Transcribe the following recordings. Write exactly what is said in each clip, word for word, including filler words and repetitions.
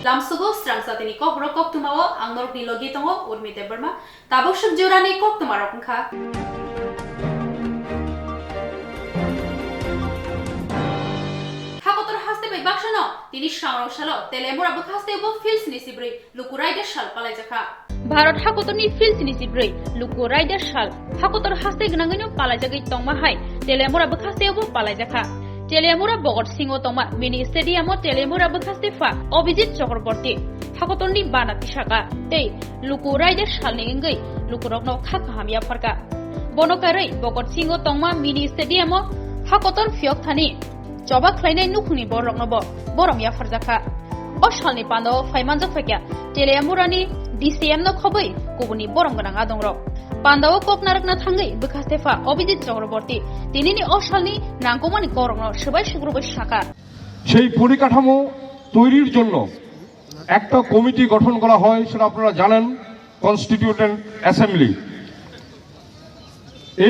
Lamsugo srang satini kokborok koktwmao ang norokni logi tongo Urmi Debbarma. Tabuk swk jorani koktwmarok wngkha. Hakotor haste bai baksano tini srangrok salo Teliamura bwkhaste bo Phil sni sibrwi Luku Raida sal palaijakha. Bharat hakotorni Phil sni sibrwi Luku Raida sal hakotor haste gwnangwino palaijagwi tongma hai Teliamura bwkhaste bo palaijakha. Teliamura Bhagat Singh o tongma mini stadium o Teliamura bwkhaste pha Abhijit Chakraborty hakotorni bana tisaka tei Luku Raida salni wngwi lukurokno kha kaham yapharkha. Bono karwi Bhagat Singh o tongma mini stadium o hakotor phiyok thani choba khlainai nukhungni bororokno bo borom yapharjakha. O salni pandao phaimanjak phaikha Teliamurani D C M no khobwi kubuni borom gwnang adongrok. Pandao kok narwkna thangwi bwkhaste pha Abhijit Chakraborty tinini o salni nangkukmani kokrokno swbai sukrubwi sakha. সেই পরিকাঠামো তৈরির জন্য একটা কমিটি গঠন করা হয়, সেটা আপনারা জানেন, কনস্টিটিউয়েন্ট অ্যাসেম্বলি।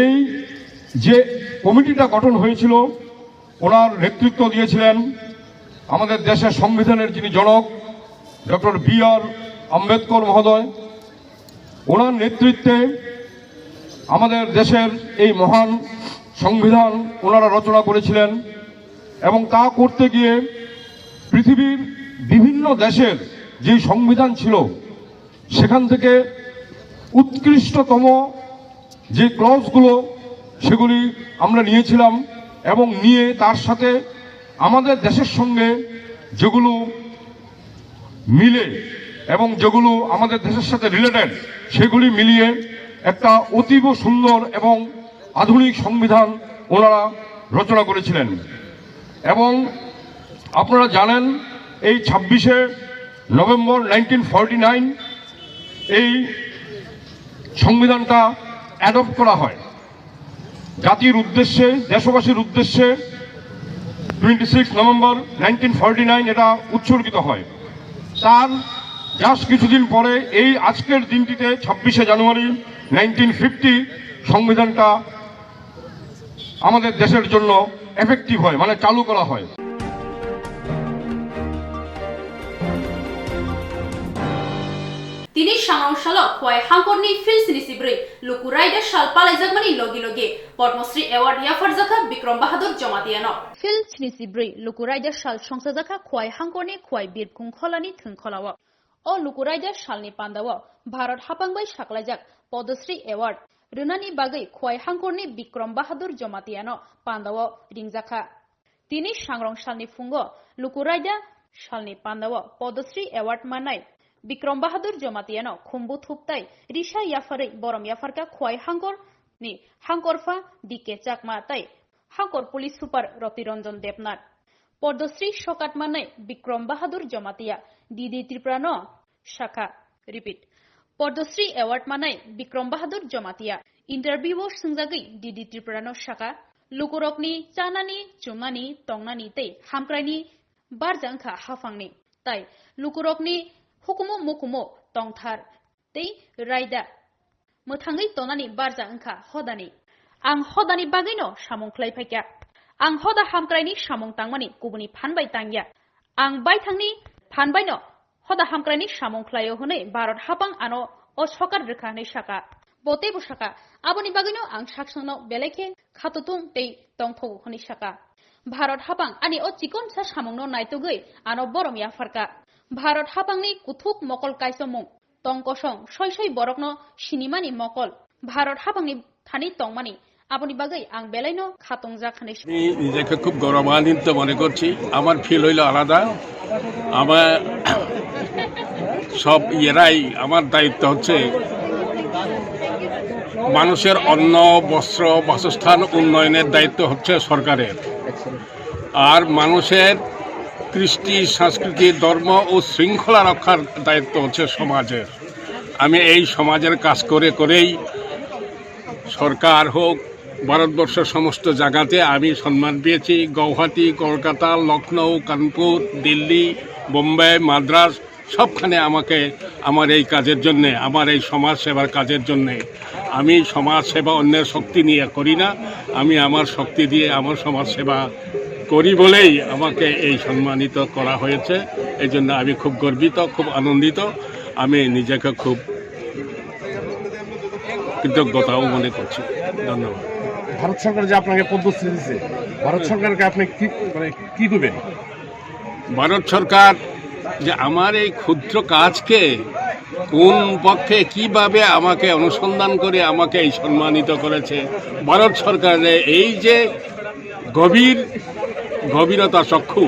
এই যে কমিটিটা গঠন হয়েছিল, ওনার নেতৃত্ব দিয়েছিলেন আমাদের দেশের সংবিধানের যিনি জনক, ডক্টর বি আর আম্বেদকর মহোদয়। ওনার নেতৃত্বে আমাদের দেশের এই মহান সংবিধান ওনারা রচনা করেছিলেন এবং তা করতে গিয়ে পৃথিবীর বিভিন্ন দেশের যে সংবিধান ছিল, সেখান থেকে উৎকৃষ্টতম যে ক্লজগুলো, সেগুলি আমরা নিয়েছিলাম এবং নিয়ে তার সাথে আমাদের দেশের সঙ্গে যেগুলো মিলে এবং যেগুলো আমাদের দেশের সাথে রিলেটেড, সেগুলি মিলিয়ে একটা অতীব সুন্দর এবং আধুনিক সংবিধান ওনারা রচনা করেছিলেন। এবং আপনারা জানেন, এই ছাব্বিশে নভেম্বর নাইনটিন ফর্টি নাইন এই সংবিধানটা অ্যাডপ্ট করা হয়। জাতির উদ্দেশ্যে, দেশবাসীর উদ্দেশ্যে twenty six November nineteen forty nine এটা উৎসর্গিত হয়। তার জাস্ট কিছুদিন পরে এই আজকের দিনটিতে, ছাব্বিশে জানুয়ারি নাইনটিন ফিফটি, সংবিধানটা আমাদের দেশের জন্য এফেক্টিভ হয়, মানে চালু করা হয়। Tini sangrong salo Khwai Hangkorni Phil sni sibrwi Luku Raida sal palaijakmani logi logi Padma Shri Award yapharjakha Bikram Bahadur Jamatiano. Phil sni sibrwi Luku Raida sal songchajakha Khwai Hangkorni Khwai Birkhung Kholani Thwng Kholao. O Luku Raida salni pandao Bharat hapang bai saklaijak Padma Shri Award rwnani bagwi Khwai Hangkorni Bikram Bahadur Jamatiano pandao ringjakha. Tini sangrong salni phungo Luku Raida salni pandao Padma Shri Award mannai Bikram Bahadur Jamatiano khumbu thup tai risa yapharwi borom yapharkha Khwai Hangkorni Hangkorpha D K Chakma tai Hangkor Police Super Roti Ranjan Debnath. Padma Shri sokat mannai Bikram Bahadur Jamatia D D Tripura no sakha. Repeat. Padma Shri Award mannai Bikram Bahadur Jamatia interview o swngjagwi D D Tripura no sakha, lukurokni chanani, chumnani, tongnani tei hamkraini barja wngkha haphangni. Tai lukurokni hukumu mukumu tongthar tei raida mwthangwi tonani barja wngkha hodani. Ang hodani bagwino samung khlai phaikha. Ang hoda hamkraini samung tangmani kubuni phan bai tangya. Ang baithangni phan baino hoda hamkraini samung khlaio hwnwi Bharat hapang ano o sokar rwkha hwnwi sakha. Bo teibo sakha, aboni bagwino ang saksongno belai khe khatotung tei tongthogo hwnwi sakha. Bharat hapang ani o chikonsa samungno naitugwi ano borom yapharkha. Bharat hapangni kuthuk mokol kaisomung tong kosong soi soi borokno sinimani mokol Bharat hapangni thani tongmani, aboni bagwi ang belaino khatongjak hwnwi sa- আমি নিজেকে খুব গৌরবান্বিত মনে করছি। আমার ফিল হইল আলাদা। আমার সব এরাই, আমার দায়িত্ব হচ্ছে মানুষের অন্ন, বস্ত্র, বাসস্থান উন্নয়নের দায়িত্ব হচ্ছে সরকারের। আর মানুষের কৃষ্টি, সংস্কৃতি, ধর্ম ও শৃঙ্খলা রক্ষার দায়িত্ব হচ্ছে সমাজের। আমি এই সমাজের কাজ করে করেই সরকার হোক, ভারতবর্ষের সমস্ত জায়গাতে আমি সম্মান পেয়েছি। গৌহাটি, কলকাতা, লখনৌ, কানপুর, দিল্লি, বোম্বে, মাদ্রাজ, সবখানে আমাকে আমার এই কাজের জন্যে, আমার এই সমাজ সেবার কাজের জন্যে, আমি সমাজ সেবা অন্যের শক্তি নিয়ে করি না, আমি আমার শক্তি দিয়ে আমার সমাজ সেবা করি বলেই আমাকে এই সম্মানিত করা হয়েছে। এই জন্য আমি খুব গর্বিত, খুব আনন্দিত। আমি নিজেকে খুব কৃতজ্ঞতাও মনে করছি। ধন্যবাদ। ভারত সরকার যে আপনাকে পদ্মশ্রী দিছে, ভারত সরকারকে আপনি কি, মানে, কি করবেন? ভারত সরকার যে আমার এই ক্ষুদ্র কাজকে কোন পক্ষে কিভাবে আমাকে অনুসন্ধান করে আমাকে এই সম্মানিত করেছে, ভারত সরকারের এই যে গভীর গভীরতা চক্ষু,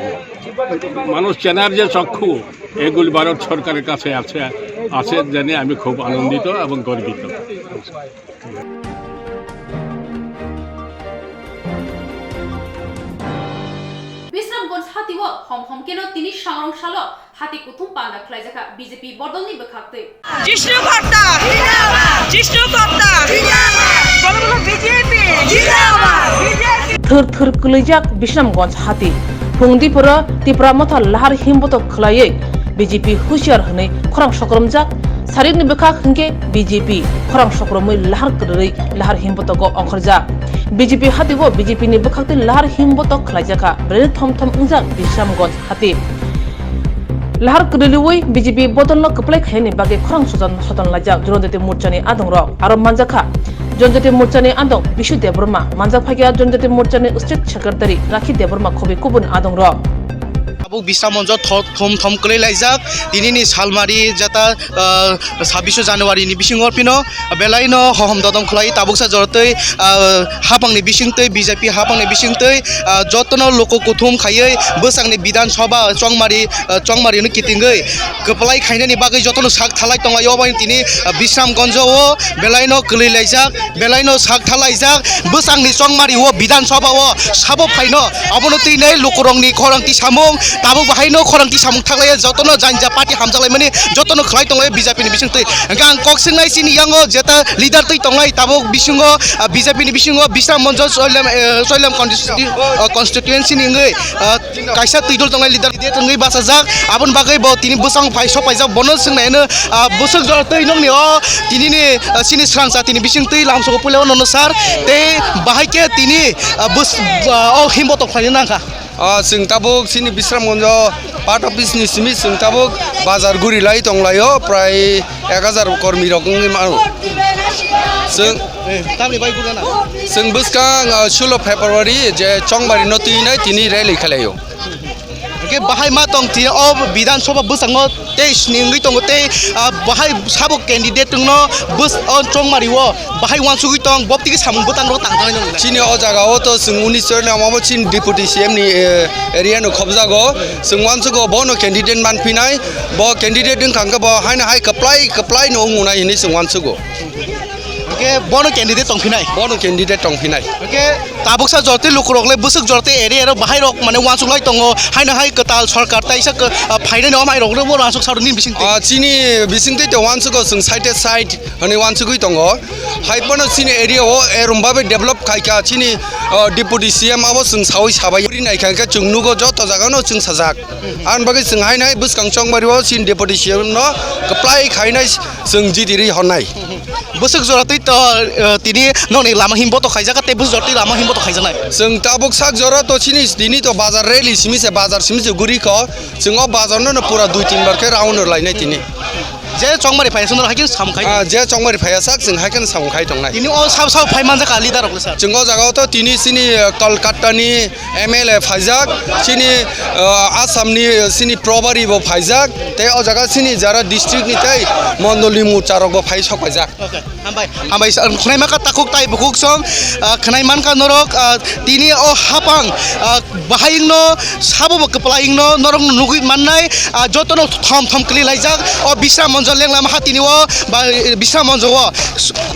মানুষ চেনার যে চক্ষু, এগুলি ভারত সরকারের কাছে আছে, আছে জেনে আমি খুব আনন্দিত এবং গর্বিত। Bisramganj hatio hom hom keno tini sangrong salo hati kuthum panda khlaijakha B J P bodolni bwkhaktwi. Jishnu Bhatta! Jishnu Bhatta! Bolo bolo B J P! Thwr thwr kwlwijak Bisramganj hati. Phungdi poro Tipra Motha lahar himbotok khwlaiwi B J P husiar hwnwi khorang sokromjak. Sarikni bwkhak hwnkhe B J P khorang sokromwi lahar kwrwi lahar himbotogo ongkhorjak. B J P hatio B J P ni bwkhaktwi lahar himbotok khwlaijakha. Belai thom thom wngjak Bisramganj hati. Lahar kwrwliwi B J P bodolno kwplai khainani bagwi khorang soton, soton laijak Janajati Morchani adongrok. Aro manjakha Janajati Morchani adong Bishu Debbarma, manjak phaikha Janajati Morchani State Secretary Rakhi Debbarma khobwi kubun adongrok. Tabuk Bisramganjo tho-, thom thom kwlwi laijak, tinini salmari jata, ah, sabbish January ni bisingo phino belaino hohom dodom khlai tabuksa jorotwi, ah, hapangni bisingtwi, B J P hapangni bisingtwi, ah, jotono luku kuthum khaiwi bwsakni Bidhan Sabha chongmari, ah, chongmarino kitingwi kwplai khainani bagwi jotono sak thalai tonglaio. Oboni tini, ah, Bisramganjo o belaino kwlwi laijak, belaino sak thalaijak, bwsakni chongmari o Bidhan Sabha o sabo phaino. Abono twi nai lukurokni khorang tisamung, tabuk bahaino khorang tisamung thaklaiya, jotono janja party hamjaklaimani jotono khlai tonglaio B J P ni bisingtwi. Hwnkhe ang kok swngnai chini yango jeta leader twi tongnai tabuk bisingo, ah, B J P ni bisingo Bisramganjo Choilam, eh, Choilam constitu-, ah, constituency ni wngwi, ah, kaisa twidul tongnai leader, leader wngwi bachajak. Aboni bagwi bo tini bwsang phai sok paijak, bono swngnaino, ah, bwswk jora twi nokni o tinini, ah, chini srang jatini bisingtwi lamsogo puila o nono sar tei bahai khe tini, ah, bwswk, ah, o himbotok khlaina nangkha. Ah, chwng tabuk chini Bisramganjo part office ni simi chwng tabuk bazar guri lai tong laio, prai ek hajar kormi rok wngwi mano. Chwng, eh, tamni bai gurana? Chwng bwskang, ah, sulo February je chongmari no twi nai tini rally khlaio. Hwnkhe bahai ma tong tini o Bidhan Sabha bwskango tei sini wngwi tongo tei, ah, bahai sabo candidate wngno bwskango chongmari o. Bahai uansugwi tong, bo tiki samung bwtang rok tang tang nang. Chini o jaga o to chwng unisor ni omo bo chini deputy C M ni, eh, area no khobjago. Chwng uansugo bono candidate man phinai, bo candidate wngkha hwnkhe bo haino hai kwplai kwplai no wngnai hinwi chwng uansugo. Hwnkhe bono candidate tong phinai? Bono candidate tong phinai. Hwnkhe tabuksa jorti lukurok le bwswk jorti area rok bahai rok mane uansuk lai tongo, haino hai kwtal sorkar taisa kw-, ah, phainai no mai rok le bo uansuk saro nini bising twi. Ah, chini bising twi to uansugo chwng side side. Hwnwi uansugwi tongo. Hai phano chini area o erom babe develop khaikha chini, o, deputy C M abo chwng sawi sabai. Uri naikha khe chwng nugo joto jagano chwng sajak. Ani bagwi chwng haino hai bwskang chongmari o chini deputy C M no kwplai khainai chwng jiti ri honnai. Bwswk jora twi to, o, tini nokni lama himbotok khaijak tei bwswk jora twi lama himbotok khaijaknai. Chwng tabuk sak jora to chini tini to bazar rally simi se bazar simi se guri kho. Chwng o bazar no no pura dui tin bar khe round lainai tini. Je chongmari phai sundor hai khe samung khai. Ah, je chongmari phai sak chwng hai khe samung khai tongnai. Tini o sab sab phai manjak kha leader rok le sir. Chwng o jaga o to tini chini, eh, Kolkata ni M L A phaijak, chini, eh, Assam ni, eh, chini Probari bo phaijak, tei o jaga chini jara district ni tei mondoli morcha rok bo phai sok paijak. Okay, hambai, hambai, sir, khwnai mankha takhuk tai bukhuk song, ah, khwnai mankha norok, ah, tini o hapang, ah, Bahai wngno sabo bo kwplai wngno norok nugwi mannai, ah, jotono thom thom kwlwi laijak. O Bisramganj lenglama hatini o ba, eh, Bisramganj o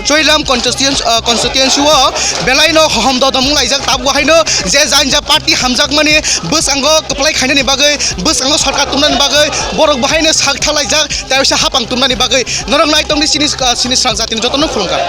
Choilam constituency, ah, constituency o belaino hohom dodom wng laijak. Tabuk haino je janja party hamjakmani bwskango kwplai khainani bagwi, bwskango sorkar tumnani bagwi borok bahaino sak thalaijak, tei waisa hapang tumnani bagwi norok nai tongdi chini, ah, chini srang jatini jotono khulumkha.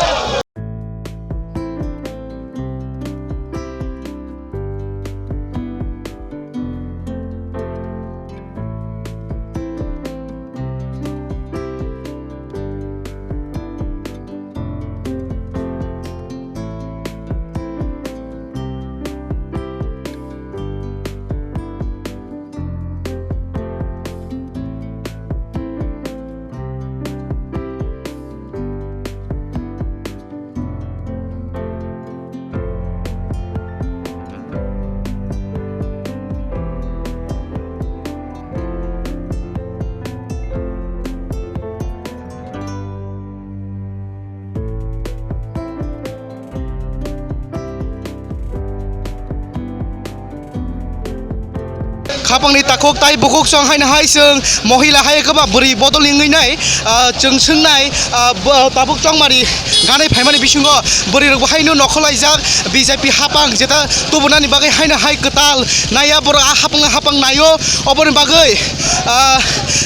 Hapangni takhuk tai bukhuk song haino hai chwng mohila hai kwba bwrwi bodol wngwi nai, ah, chwng swngnai, ah, bo-, tabuk chongmari ganai phaimani bisingo bwrwi rok bo haino nokholaijak B J P hapang jeta tubunani bagwi haino hai kwtal naiya borok a hapang hapang naio oboni bagwi, ah,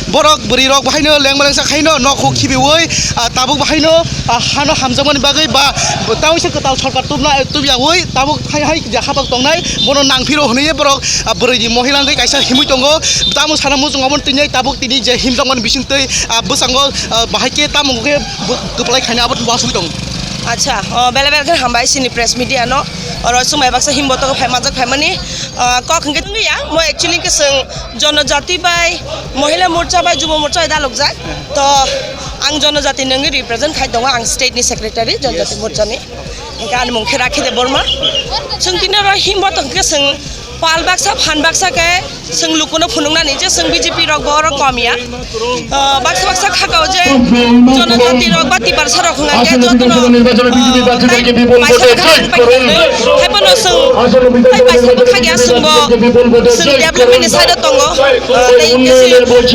borok bwrwi rok bo haino lengma lengsa khaino nokhuk khibiwi, ah, tabuk bo haino, ah, hano hamjakmani bagwi ba tawisa kwtal sorkar tubna, tubyawi tabuk hai hai je hapang tongnai bono nangphiro hwnwi borok, ah, bwrwi ni mohila wngwi kaisa himwi tongo. Tamo sana muchung obo tini tabuk tini je himjakmani bisingtwi, ah, bwskango, ah, bahai khe tamo khe bw-, kwplai khaina abo wasugwi tongo. Acha, o, bele bele khe hambai chini press media no. Oro chumai baksa himbo togo phai manjak phaimani, ah, kok hwnkhe tongwi ya. Mo actually khe chwng Jonojati bai, Mohila Morcha bai, Jubo Morcha bai dalokjak. To ang Jonojati ni wngwi represent khai tongo, ang state ni secretary Jonojati Morcha ni. Hwnkhe ani mung khe Rakhi Debbarma. Chwng tini oro himbo tongkhe chwng pal baksa, phan baksa khe chwng lukuno phunuknani je chwng B J P rok bo oro kom ya. Ah, baksa baksa khakao je Jonojati rok ba Tiprasa rok hwnga khe jotono, ah, paisa khakha phai phai. Haiphano chwng hai paisa bo khakya chwng bo chwng development ni side o tongo. Ah, tei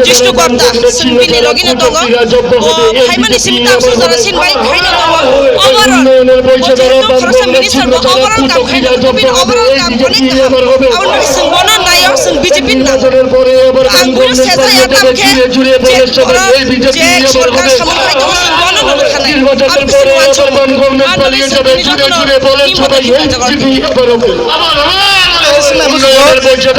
Jishnu Gupta chwng bini logi no tongo. Bo phaimani simi ta aswk jora sin bai khaina tongo. Overall, bo jehetu khoroksa minister bo overall kam khaina tongo, bini overall kam onek kaham. Aboni bagwi chwng bono naio, chwng B J P ni nango. Ang bono sejaya tam khe je oro je sorkar samung khai tongo, chwng bono no rwkhanai. Aboni bagwi chwng uansuk. Ang bagwi chwng bini jotono himbo tongwi manjago.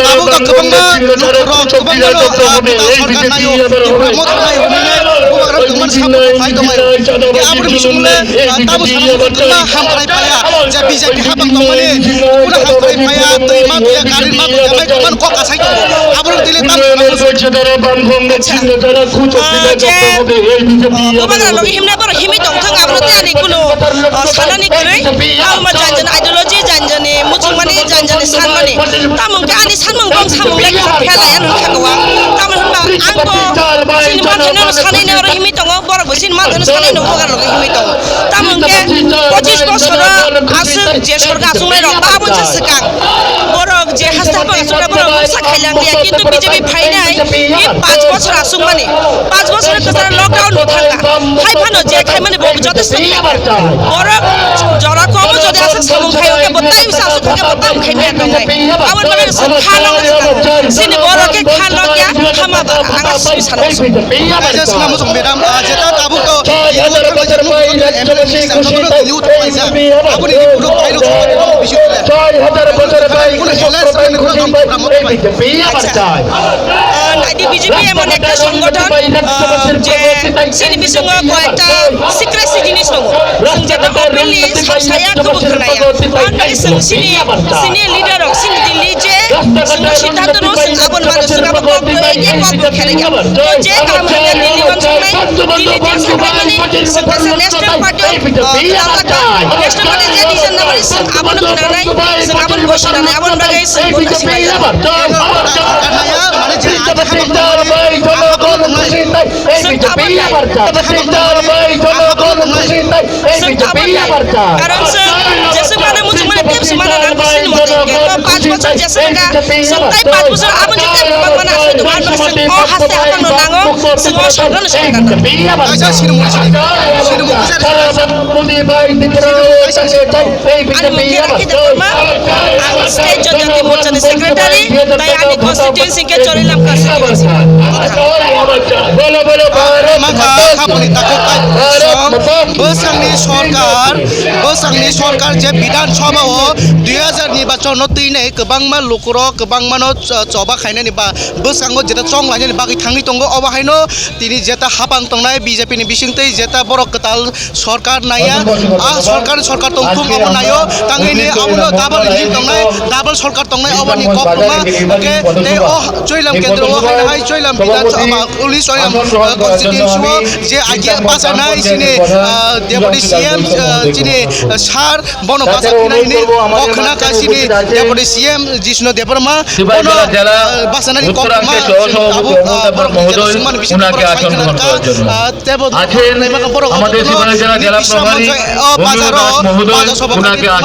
Abo wngkha kwbangma lukurok, kwbangma no, ah, sorkar naio, Tipra motha nai hwnwi bubagra tongmani sabo phai tongmani. Tei aboni bisingtwi, ah, tamo sana muchung kwbangma hamkrai phaiya, je B J P hapang tongmani, kunu hamkrai phaiya, twi ma twiya, gari ma twiya, bai tongmani kok kasai tongo. Aboni twi le tamo sana muchung. Acha. Ah, je, ah, bubagra logi himnai borok himwi tongthok, abono tei ani kunu, ah, sanani kwrwi. Tamo jan jan ideology, jan jani muchungmani, jan jani sanmani. Tamo hwnkhe ani sanmung bong samung le kok phelai ano wngkha kwbang. Tamo hwnba ang bo chini manthai no sanwi no oro himwi tongo, borok bo chini manthai no sanwi no bubagra logi himwi tongo. Tamo hwnkhe pochis bosoro aswk je sorkar achuknai rok ba abo se swkang. Borok je haste hapang achuknai borok mungsa khailang liya, kintu B J P phainai e panch bosor achukmani. Panch bosor kwcharo lockdown bo thangkha. Hai phano je khaimani bo joto se borok jora komo jodi aswk samung khaio khe bo tai wngsa aswk thangkhe bo tamo khai maya tongnai. Aboni bagwi chwng kha nangwi swkang. Chini borok khe kha nokya hama ba ang aswk sanwi swkang. Kaisa swnamwi chwng madam, ah, jeta tabuk to youth rok kaisa nukgo, M L A minister rok youth rok kaisa. Aboni report rok khairok swnamwi tongwi bisi kule. Kunu L S rok kunu tong program rok bai. Acha. Ah, naidi B J P emon ekta songgothon, ah, je chini bisingo koyekta secrecy jinis tongo. Chwng jeta openly sab saya khobor khwnaya. Ang bai chwng chini senior leader rok chini Delhi je chwng siddhanto no chwng aboni bagwi chwng abo kok rwui khe kok rw khe rwya. To je kaham hwnwi Delhi uansuknai, Delhi je sakhaimani chwng kaisa national party o, o, kwtal kha. National party je decision nangmani chwng abono khnanai, chwng abono bosi nanai, aboni bagwi chwng bo nasi maya. Chwng abo nai, chwng abo nai. Karon chwng jeswk mana muchung mani tei bwswk mana nang bwswk ni motwi hwnkhe to panch bochor jeswk wngkha, chwng tai panch bochor abo ni tei bwbak mana aswk dwbar no chwng o haste hapang no nango, chwng o sorkar no sorkar nango. Kaisa sinimung sini, sinimung kisa. Ani mung khe Rakhi Debbarma, ang state Janjati Morcha ni secretary, tai ani constituency khe Chorilam constituency. Bwsangni sorkar, bwsangni sorkar je Bidhan Sabha o dui hajar nirbachon no twinai kwbangma lukurok kwbangma no cho-, choba khainani ba bwskango jeta chong lainani bagwi thangwi tongo, obo haino tini jeta hapang tongnai B J P ni bisingtwi jeta borok kwtal sorkar naiya, a sorkar, sorkar tongthung obo naio, tangwi ni abono double regime tongnai, double sorkar tongnai oboni kok kwma, hwnkhe tei o Choilam kendro o haino hai Choilam Bidhan Sabha, uli Choilam, uh, constituency o je agia bachanai chini, uh, Deputy C M, uh, chini, uh, Bono basa khwnai hwnwi kok khna kha chini Deputy C M Jishnu Debbarma. Bono, ah, basanani kok khma tabuk, ah, borok ni jeta sungmani bisingo borok sai khna kha, ah, tebo naima kha borok jotono nini bisna manjak, ah, bazaro, bazar sobha kha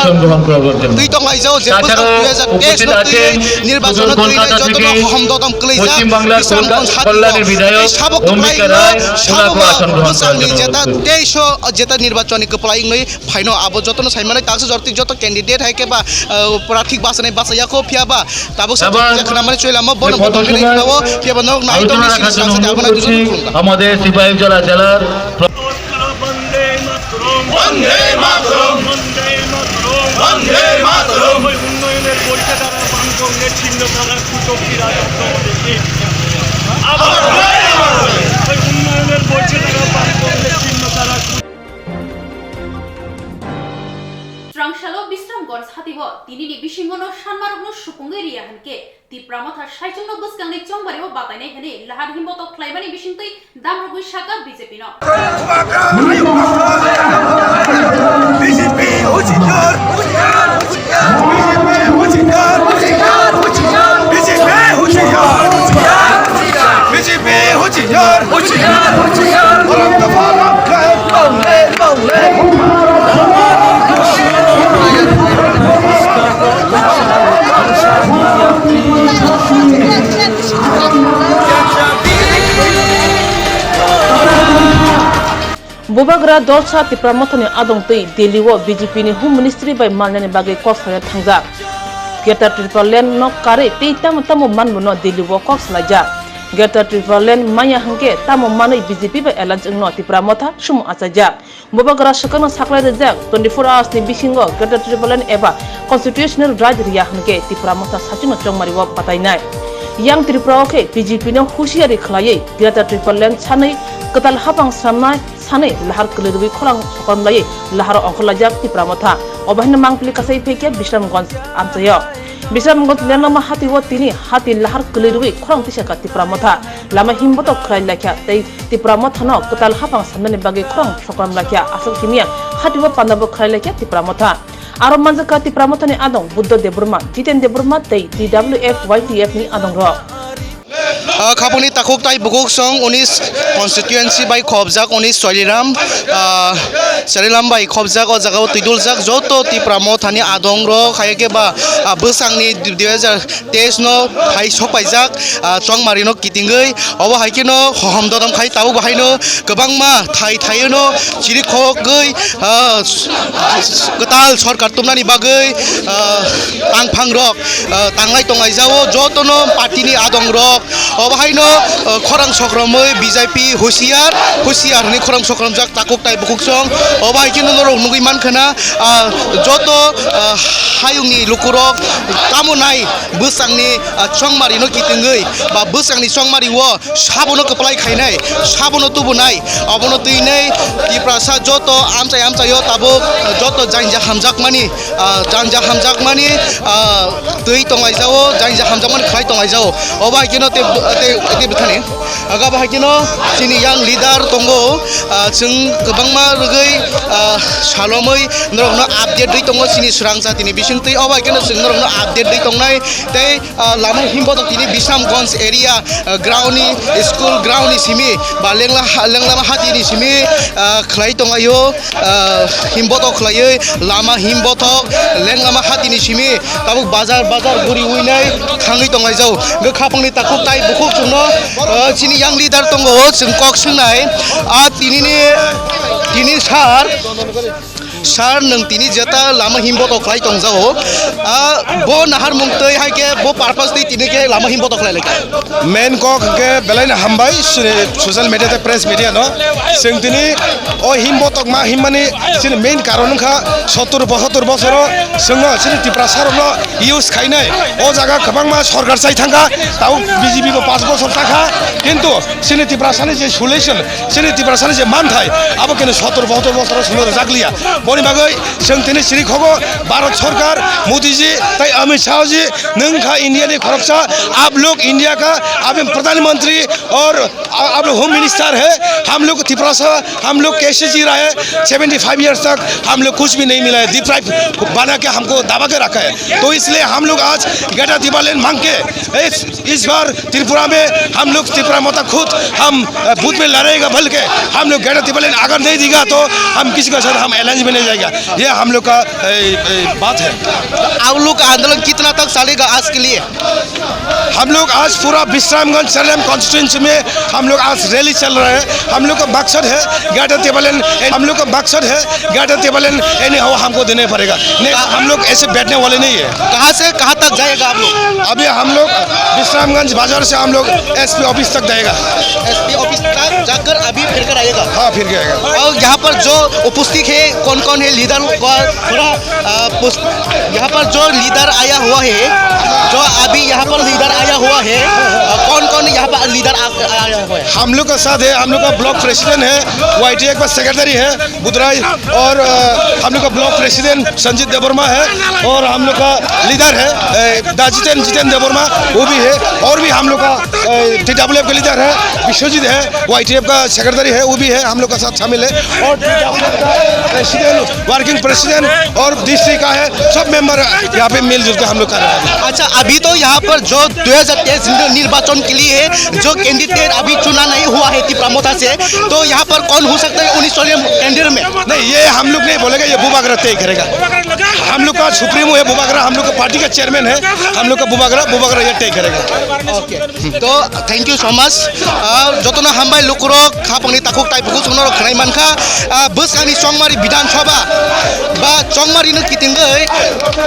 twi tong laijao je bwswk dui hajar teis no twi nirbachon no twi nai jotono hohom dodom kwlaijak Bisramganj hati o. Tei sabo kwplai no, sabo bo bwswk ni jeta teis o jeta nirbachon ni kwplai wngnai phaino abo jotono sai manai taksa jorti joto candidate hai khe ba, ah, prathik basanai basa yakho phiya ba tabuk sa khna mani choi lama bono bo tongwi nai phiya ba nok nai tong ni sini sasa abo nai tong khulum. আমাদের সিপাহীজলা জেলার প্র- বন্দে মাতরম। বন্দে মাতরম। বন্দে মাতরম। বন্দে মাতরম। ওই উন্নয়নের বইতে তারা বাম কংগ্রেস চিহ্ন তারা কুচক্রী রাজত্ব দেখি। আবার ওই উন্নয়নের বইতে তারা বাম কংগ্রেস চিহ্ন তারা Swrang salo Bisramganj hatio tinini bisingono sanmarokno supungwi riya hinkhe Tipra Motha saichungno bwskangni chongbario batainai hwnwi lahar himbotok khlaimani bisingtwi damrogwi sakha B J P no. B J P husiar! B J P husiar! B J P husiar! Bubagra dolsa Tipra Mothani adong twi Delhi o B J P ni Home Ministry bai malnani bagwi kok salai thangjak. Greater Tipraland no karwi tei tamo tamo manbo no Delhi o kok salaijak. Greater Tipraland manya hwnkhe tamo manwi B J P bai alliance wngno Tipra Motha sumo achaijak. Bubagra swkangno saklai rijak twenty-four hours ni bisingo Greater Tipraland eba constitutional right riya hwnkhe Tipra Motha sachungno chongmario batainai. Yang Tripura o khe B J P no husiari khwlaiwi Greater Tipraland sanwi kwtal hapang swnamnai sanwi lahar kwlwi rwui khorang sokomlaiwi laharo ongkhorlaijak Tipra Motha. Obo haino mangpili kasai phaikhe Bisramganj amchaio. Bisramganj lenglama hatio tini hati lahar kwlwi rwui khorang tisakha Tipra Motha. Lama himbotok khwlai laikha tei Tipra Mothano kwtal hapang samnani bagwi khorang sokrom laikha. Aswk simiya hatio pandabo khwlai laikha Tipra Motha. Aro manjakha Tipra Mothani adong Buddha Debbarma, Jiten Debbarma tei T W F Y T F ni adongrok. Ah, khapangni takhuk tai bukhuk song unis constituency bai khobjak unis Saliram, ah, Saliram bai khobjak o jaga o twiduljak joto Tipra Mothani adong rok hai khe ba, ah, bwsangni dui hajar teis no hai sok paijak, ah, chongmari no kitingwi obo hai khe no hohom dodom khai tabuk bo hai no kwbangma thai thai no chiri khogwi, ah, kwtal sorkar tumnani bagwi, ah, tangphang rok, ah, tanglai tonglai jao jotono party ni adong rok obo haino, ah, khorang sokromwi B J P husiar husiar hwnwi khorang sokromjak takhuk tai bukhuk song obo hai kheno norok nugwi mankha na, ah, joto, ah, hayungni lukurok tamo nai bwsangni, ah, chongmari no kitingwi ba bwsangni chongmari o Sabono kwplai khainai, sabono tubunai, obono twinai Tiprasa joto amchai amchaio tabuk joto janja hamjakmani, ah, janja hamjakmani, ah, twi tonglaijao, janja hamjakmani khlai tonglaijao. Obo hai kheno tei, tei, tei bwthani. Aga bo hai kheno chini yang leader tongo, ah, chwng kwbangma rwgwi, ah, salomwi norokno update rwi tongo chini swrang jatini bisingtwi. Obo hai kheno chwng norokno update rwi tongnai tei Ah, lama himbotok tini Bisramganj area, ah, ground ni, school ground ni simi ba lengla ha-, lenglama hati ni simi, ah, khlai tonglaio, ah, himbotok khlaioi lama himbotok lenglama hati ni simi tabuk bazar bazar guri uinai thangwi tonglaijao. Hwnkhe khapangni takhuk tai bukhuk chwngno, ah, chini yang leader tongo, chwng kok swngnai. Ah, tinini, tini sir, Sir, nwng tini jeta lama himbotok khlai tongjao. Ah, bo naharmung twi hai khe bo purpose twi tini khe lama himbotok khlai laikha. Main kok hwnkhe belai no hambai, sini social media tei press media no. Chwng tini o himbotok ma himmani chini main karon wngkha sottor pochottor bosoro chwngno chini Tiprasa rokno use khainai. O jaga kwbangma sorkar chai thangkha, tabuk B J P bo panch bosor chakha, kintu chini Tiprasani je solution, chini Tiprasani je manthai, abo keno sottor pochottor bosoro chwngno rwjakliya. Boni bagwi chwng tini siri khogo, Bharat Sarkar, Modi ji, tai Amit Shah ji, nwng kha India ni khoroksa, aap log India ka, aap pradhan mantri aur aap log home minister hai, hum log Tiprasa, hum log kaise ji raha hai, seventy five years tak hum log kuch bhi nahi mila hai, deprive bana ke humko daba ke rakha hai. To isliye hum log aaj Greater Tipraland mang ke, is, is baar Tripura mein hum log Tipra Motha khud hum, uh, booth mein ladega, balki hum log Greater Tipraland agar nahi dega to hum kisi ke saath hum alliance mein nahi jayega. Ye hum log ka, eh, eh, baat hai. Aap log ka andolon kitna tak chalega aaj ke liye? हम लोग आज पूरा विश्रामगंज सलेम कॉन्स्टिट्यूएंसी में हम लोग आज रैली चल रहे हैं। हम लोग का मकसद है ग्रेटर तिबालेन, हम लोग का मकसद है ग्रेटर तिबालेन एनी हो हमको देने पड़ेगा, नहीं हम लोग ऐसे बैठने वाले नहीं है। कहाँ से कहाँ तक जाएगा आप लोग? अभी हम लोग विश्रामगंज बाजार से हम लोग एसपी ऑफिस तक जाएगा। एसपी ऑफिस तक जाकर अभी फिर कर आएगा? हाँ, फिर के आएगा। और यहाँ पर जो उपस्थित है, कौन कौन है लीडर का थोड़ा, अ, पुस-, यहाँ पर जो लीडर आया हुआ है, जो अभी यहाँ पर लीडर आया हुआ है, अ, कौन कौन यहाँ पर लीडर आ, आया हुआ है? हम लोग का साथ है, हम लोग का ब्लॉक प्रेसिडेंट है, वाईटीएफ का सेक्रेटरी है बुधराज, और, अ, हम लोग का ब्लॉक प्रेसिडेंट संजीत देवर्मा है, और हम लोग का लीडर है, अ, दाजितेन जितेन देवर्मा, वो भी है, और भी हम लोग का, अ, टीडब्ल्यूएफ का लीडर है विश्वजीत है, वाईटीएफ का सेक्रेटरी है, वो भी है, हम लोग का साथ शामिल है। और प्रेसिडेंट, वर्किंग प्रेसिडेंट और डिस्ट्रिक्ट का है, सब मेंबर यहाँ पे मिलजुल के हम लोग कर रहे हैं। अच्छा, अभी तो यहाँ पर जो दो हज़ार तेईस निर्वाचन के लिए है, जो कैंडिडेट अभी चुना नहीं हुआ है तिपरा मोथा से, तो यहाँ पर कौन हो सकता है उन्नीस सौ कैंडिडेट में? नहीं, ये हम लोग नहीं बोलेगा, ये बुबागरा तय करेगा। हम लोग का सुप्रीमो है बुबागरा, हम लोग का पार्टी का चेयरमैन है, हम लोग का बुबागरा, बुबागरा ये तय करेगा। Okay. To thank you so much. Ah, jotono hambai lukurok, khapangni takhuk tai bukhuk songno rok khwnai mankha. Ah, bwskangni Chongmari Bidhan Sabha ba Chongmari no kitingwi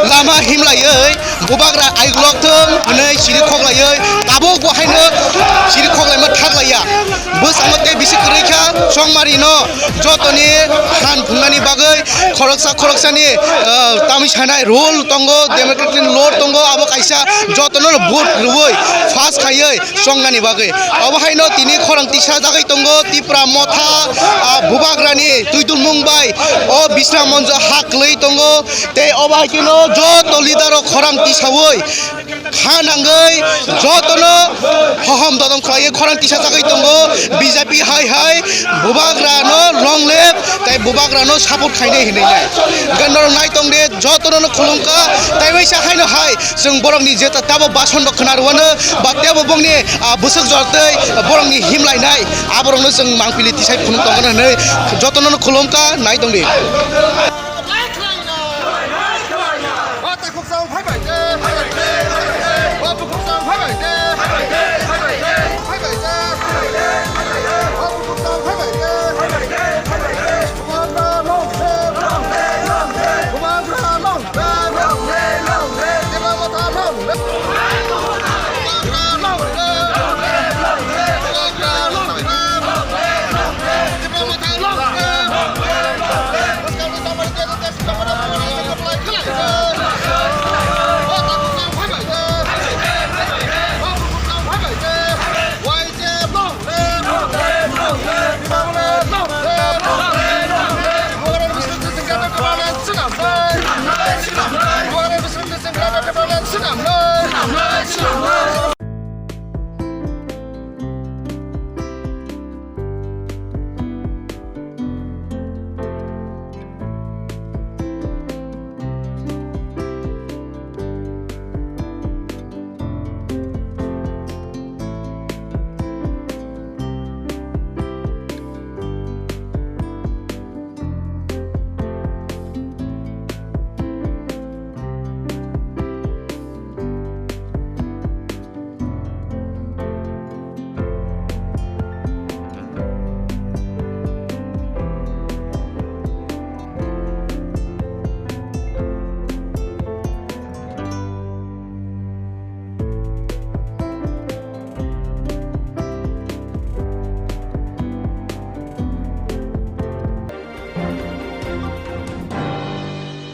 lama himlaiwi bubagra aiglok thung hwnwi siri khoklaiwi tabuk bo haino siri khoklaima thaklaiya. Bwskango tei bisi kwrwi kha Chongmari no jotoni han phungnani bagwi khoroksa khoroksani, ah, tamwi sanai rule tongo, democratic law tongo, abo kaisa jotono vote rwui pass khaiwi chongnani bagwi. Obo haino tini khorang tisa jagwi tongo Tipra Motha, ah, bubagrani twidulmung bai o Bisram Monjo ha kwlwi tongo. Tei obo hai kheno joto leader rok khorang tisaui kha nangwi jotono hohom dodom khlaiwi khorang tisa jagwi tongo. B J P hai hai bubagrano long live tei bubagrano support khainai hinwi nai. Hwnkhe norok nai tong de, jotono no khulumkha, tei waisa haino hai chwng borokni je ta-, tabo bason rok khna rwano ba tebo bongni, ah, bwswk jor tei borokni himlainai aborokno chwng mangpili tisai phunuk tongkha hinwi jotono no khulumkha, nai tong di.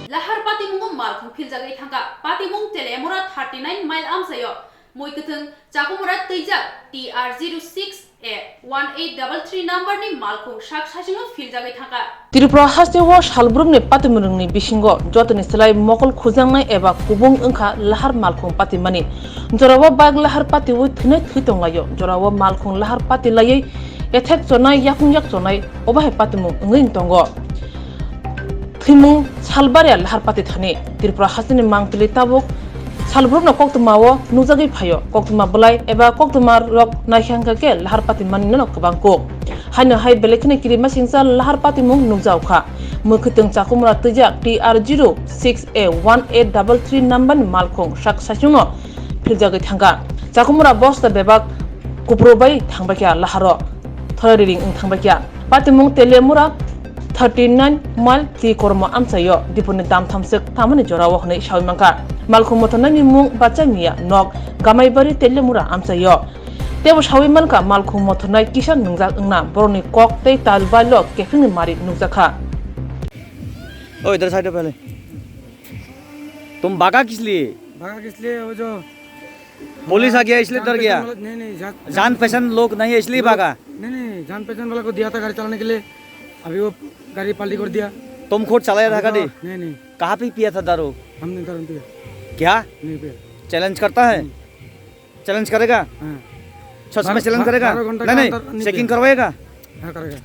Lahar patimungo malkhung philjagwi thangkha. Patimung Telemura thirty nine mile amchaio mui kwthwng chakumura twijak T R zero six A one eight double three number ni malkhung sak saichung no philjagwi thangkha. Tripura haste o salbrumni patimung rwngni bisingo jotoni slai mokol khujaknai eba kubung wngkha lahar malkhung patimani. Jorao bike lahar patiwi thwinai thwi tonglaio, jorao malkhung lahar pati laiwi ethek chonai, yakung yak chonai, obo hai patimung wngwi tongo. Thwimung salbaria lahar pati thani Tripura hasteni mangpili tabuk salbrumno koktwmao nukjagwi phaio. Koktwma bwlai eba koktwma rok naikha wngkha khe lahar pati manwino kwbang kuk. Haino hai belai kheno kirimasingcha lahar patimung nukjaokha. Mwkhwtwng chakumura twijak T R zero six A one eight double three number ni malkhung sak saichungno philjagwi thangkha. Chakumura bosta bebak kupro bai thangbaikha laharo. Thora riring wng thangbaikha. Patimung Teliamura thirty nine mile twi kormo amchaio dipuni dam thamswk tamani jorao hwnwi sawi mankha. Malkhung mothornaini mung Bachai Miya, nok Gamaibari, Teliamura amchaio. Teibo sawi mankha malkhung mothornai kisa nungjak wngna borokni kok tei tal bailo kephingni mari nukjakha. ओ इधर साइड पहले। तुम भागा किस लिए? भागा किस लिए? वो जो पुलिस आ गया इसलिए डर गया? नहीं, नहीं, जान पहचान लोग नहीं है इसलिए भागा? नहीं, नहीं, जान पहचान वाला को दिया था गाड़ी चलाने के लिए, अभी वो गाड़ी पलटी कर दिया। तुम खुद चलाया था गाड़ी? नहीं, नहीं। कहाँ पे पिया था दारू? हमने दारू नहीं पिया। क्या? नहीं पिया। चैलेंज करता है? नहीं। चैलेंज करेगा? हाँ। सच में चैलेंज करेगा? नहीं, नहीं, चेकिंग करवाएगा? हाँ, करेगा।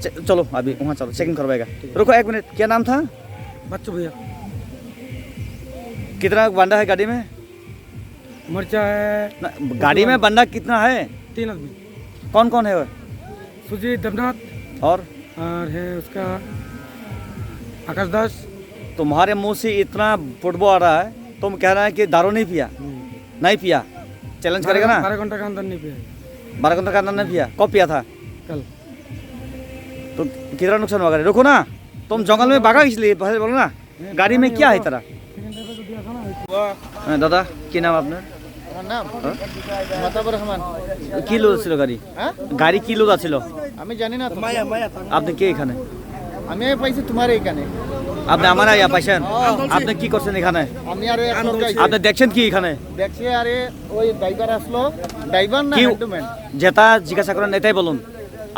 च-, चलो, अभी वहाँ चलो, चेकिंग करवाएगा। ठीक है। रुको एक मिनट, क्या नाम था? बच्चू भैया। कितना बंदा है गाड़ी में? मर्चा है। ना, गाड़ी में बंदा कितना है? तीन आदमी। कौन कौन है वो? सुजीत देवनाथ। और? और है उसका आकाश दास। तुम्हारे मुंह से इतना बदबू आ रहा है, तुम कह रहे हैं कि दारू नहीं पिया? हम्म। नहीं पिया। चैलेंज करेगा ना? बारह घंटा के अंदर नहीं पिया। बारह घंटा के अंदर नहीं पिया? कब पिया था? कल। तो कितना नुकसान हुआ गाड़ी? रुको ना, तुम जंगल में भागा इसलिए, पहले बोलो ना, गाड़ी में क्या है तेरा? হ্যাঁ, দাদা, কি নাম আপনার? আমার নাম? হ্যাঁ? মাতাবর রহমান। কি লোড ছিল গাড়ি? হ্যাঁ? গাড়ি কি লোড আছিল? আমি জানি না তো। আপনি কে এখানে? আমি এই পাইছি তোমার এইখানে। আপনি আমার আইয়া পাইছেন? হ্যাঁ। আপনি কি করছেন এখানে? আমি আরে এখন যাইছি। আপনি দেখছেন কি এখানে? দেখছি আরে ওই ড্রাইভার আসলো, ড্রাইভার না কি হ্যান্ডম্যান? যেটা জিজ্ঞাসা করেন এটাই বলুন।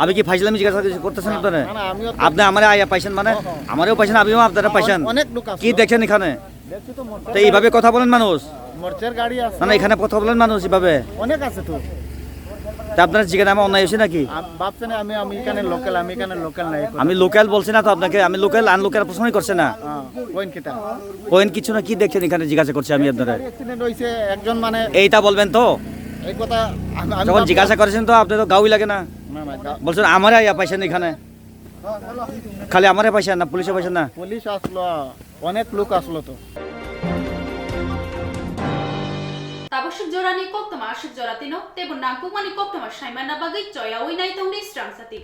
আমি কি ফাইজলামি জিজ্ঞাসা কিছু করতেছেন আপনারা? না, না, আমিও তো আপনি আমারে আইয়া পাইছেন মানে? হ্যাঁ, হ্যাঁ। আমারেও পাইছেন, আমিও আপনারা পাইছেন। অনেক লোক আসলো। কি দেখছেন এখানে? দেখছি তো মোটর তো এইভাবে কথা বলেন মানুষ? মোটর গাড়ি আছে। না, না, এখানে কথা বলেন মানুষ এইভাবে। অনেক আছে তো। তা আপনারা জিজ্ঞাসা আমার অন্যায় হয়েছে নাকি? আম-, ভাবছেন আমি, আমি এখানে লোকাল, আমি এখানে লোকাল নাই। আমি লোকাল বলছি না তো আপনাকে, আমি লোকাল আনলোকাল প্রশ্নই করছে না। হ্যাঁ, পয়েন্ট কিতা? পয়েন্ট কিছু না, কি দেখছেন এখানে জিজ্ঞাসা করছি আমি আপনারা। গাড়ি অ্যাক্সিডেন্ট হয়েছে, একজন মানে এইটা বলবেন তো? এই কথা আমি, আমি যখন ভাবছি জিজ্ঞাসা করেছেন তো আপনি তো গাউই লাগে না? না, না, গা- বলছেন আমারে আইয়া পাইছেন এখানে। খালি আমারে পাইছেন না, পুলিশে পাইছেন না? পুলিশ আসলো, অনেক লোক আসলো তো। Tabuk swk jorani koktwma aswk jora tino, teibo nangkukmani koktwma saimanna bagwi choyaui naitongdi srang sati.